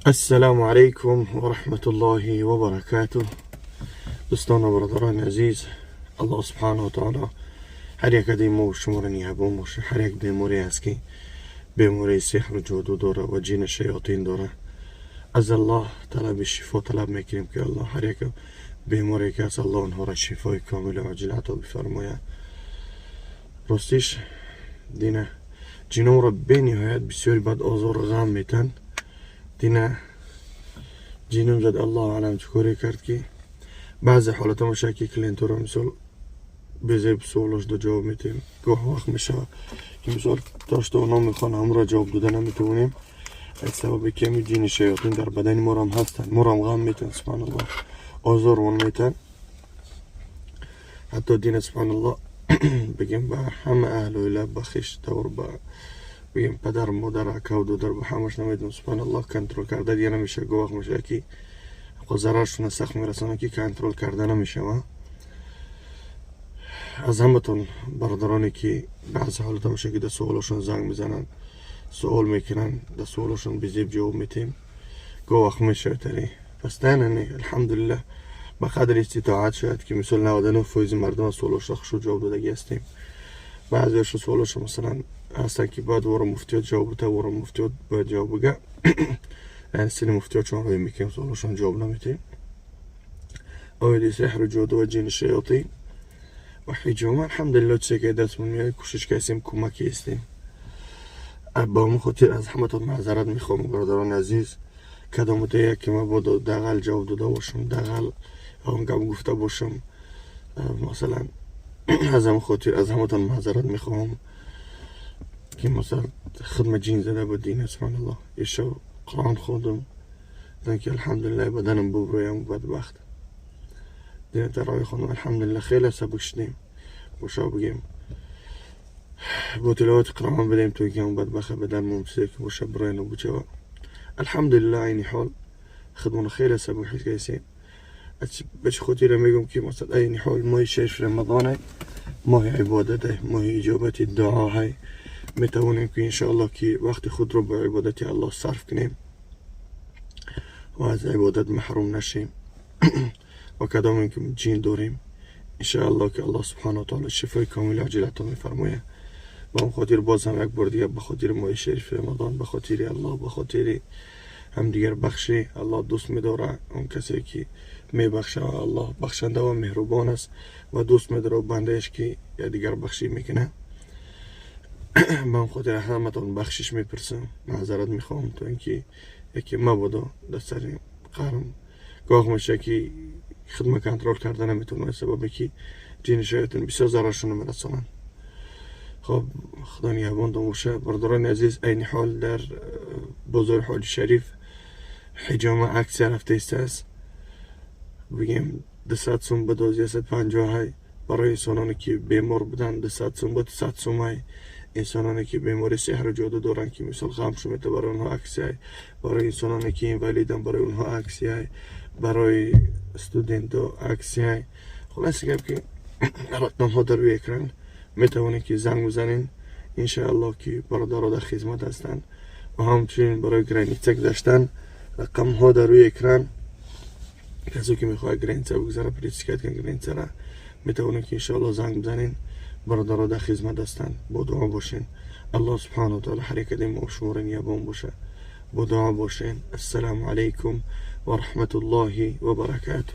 السلام علیکم و رحمة الله و برکاته. دوستان و برادران عزیز، الله سبحانه و تعالی هر یک از ما و شما را نگهبان باشه. هر یک بیماری هست که بیماری سحر و جادو داره و جن شیاطین داره، از الله طلب شفا طلب میکنیم که الله هر یک بیماری که از الله آنها را شفای کامل و عاجل عطا بفرماید. راستش دینه جنام را بینهایت بسیار بد آزار و غم میتن. دینه جینم زد، الله اعلم چه کرد که بعضی حالت میشه که клиент رو مثال بزیب سوالش دو جواب میتیم. گاه وقت میشه که مثال داشته اونا میخوان هم را جواب داده نمیتونیم، از سبب که جین شیاطین در بدن ما هم هستن، ما هم غم میتن، سبحان الله، آزار میتن. حتی دین سبحان الله بگیم به همه اهل و به خویش تور به بگیم پدر، مادر، اکا و دودر، به همش نمیدونم، سبحان الله، کنترل کرده دیگه نمیشه. گاه وقت میشه که ضررشون سخت میرسانه که کنترل کرده نمیشه. از همتون برادرانی که بعضی حالت میشه که در سوالشون زنگ میزنن، سوال میکنن، در سوالشون بزیب جواب میتیم، گاه وقت میشه تری پس نه، الحمدلله به قدر استطاعت شاید که مثل 99% مردم از سوالش خوش جواب دادگی هستیم. بعضی هاشون سوالش مثلا هستن که باید ورا مفتیات جواب بده، ورا مفتیات باید جواب بگه، یعنی سن مفتیات چون روی میکنیم سوالشون جواب نمیتیم. اولی سحر و جادو و جن شیاطین و حجامه، الحمدلله چیزی که دستمون میاد کوشش کردیم، کمکی هستیم. با همون خاطر از همتون معذرت میخوام برادران عزیز، کدام یک که من باید دقل جواب داده باشم، دقل هم گم گفته باشم مثلا، از همون خاطر از همتون معذرت میخوام که مثلا خدمت جین زده بود. دین سبحان الله یه شب قرآن خوندم که الحمدلله بدنم ببرویم بدبخت. دین تراویح خوندم، الحمدلله خیلی سبک شدیم. باشه بگیم با تلاوت قرآن بدیم تو که بدبخت بدن ممسک باشه برای نبوچه. الحمدلله عینی حال خدمنا خیلی سبک حس کردیم. باش خاطر میگم که مثلا عین حال ماه شریف رمضان ماه عبادت، ماه اجابت دعا، میتوانیم که انشاءالله که وقت خود رو به عبادت الله صرف کنیم و از عبادت محروم نشیم و کدام که جین داریم، انشاءالله که الله سبحانه و تعالی شفای کامل عاجل عطا میفرمایه. به اون خاطر باز هم یک بار دیگه به خاطر ماه شریف رمضان، به خاطر الله، به خاطر هم دیگر بخشی، الله دوست میداره اون کسی که میبخشه. الله بخشنده و مهربان است و دوست میداره بندهش که یا دیگر بخشی میکنه. من خاطر همتون بخشش میپرسم، معذرت میخوام تو اینکه یکی مبادا در سر قرم گاه میشه که خدمت کنترل کرده نمیتونه، سبب که جین شیاطین بسیار ضررشون میرسانن. خب، خدا نگهبان باشه برادران عزیز. عین حال در بازار حاجی شریف حجامه اکثر رفته است، بگیم 200 سوم به 150 های برای انسانانی که بیمار بودن، 200 سوم به 100 سوم های انسانانی که بیماری سحر و جادو دارن که مثال غم شده، برای اونها عکسی های، برای انسانانی که инвалид ن برای اونها عکسی های، برای student عکسی های. خلاص گپ که رقم ها در روی اکران، میتوانید که زنگ بزنین، انشاءالله که برادرها در خدمت هستند. و همچنین برای граница گذشتن رقم ها در روی اکران، کسی که میخواد граница بگذره، пересекать کنه граница را، میتوانید که انشاءالله زنگ بزنین، برادرها در خدمت هستند. با دعا باشین. الله سبحانه و تعالی هر یک ما و شما را نگهبان باشه. با دعا باشین. السلام علیکم و رحمت الله و برکاته.